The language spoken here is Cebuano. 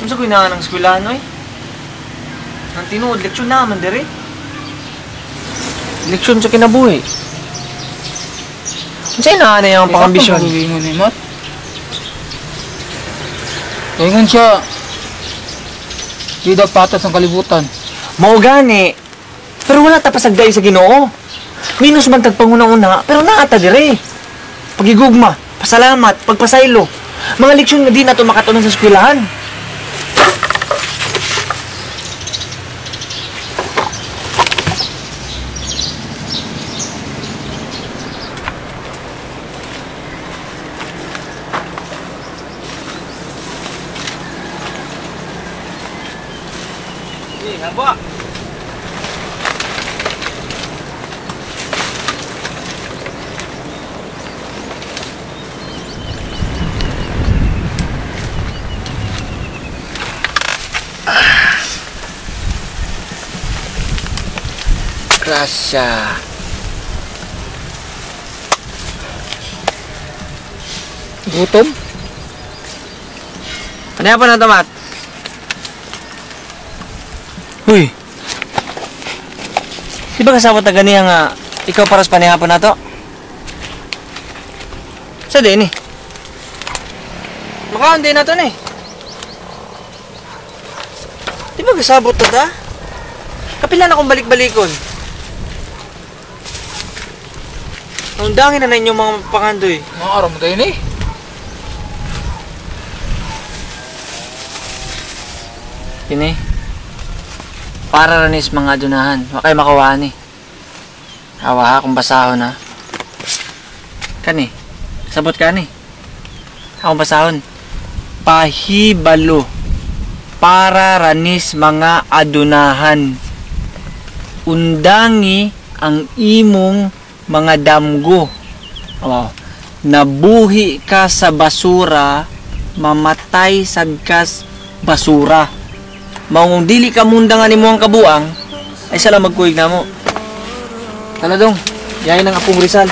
Unsa ko inahan ng eskwelahan, oy? Ang tinuod, leksyon naman diri. Leksyon sa kinabuhi. Unsa inahan na yung pangambisyon? Ingon ni Mat. Ingon siya, di daw patas ang kalibutan. Mao gani. Pero wala ta pasagday sa Ginoo. Minus man tag panguna-una, pero naa ta dire. Pagigugma, pasalamat, pagpasaylo. Mga leksyon nga di nato makatunan sa eskwelahan. Grasya. Gutom? Ano pa na tomat? Uy. Di ba kasabot na ganiya nga ikaw para sa panihapon na to? Sa din eh. Makaon din na to ni. Di ba kasabot to ta? Kapila na akong balik-balikon. Naundangin na na inyong mga pangandoy. Mga araw mo tayo ni. Kini. Para ranis mga adunahan. Wa kay makuha ni. Awa ha, kung basahon ha. Kani. Sabot ka ni. Akong basahon. Pahibalo. Para ranis mga adunahan. Undangi ang imong mga damgo. Oh, nabuhi ka sa basura, mamatay sagkas basura. Maong dili ka munda nga nimo ang kabuang, ay sala magkuig na mo. Taladong, yain ang Apong Rizal.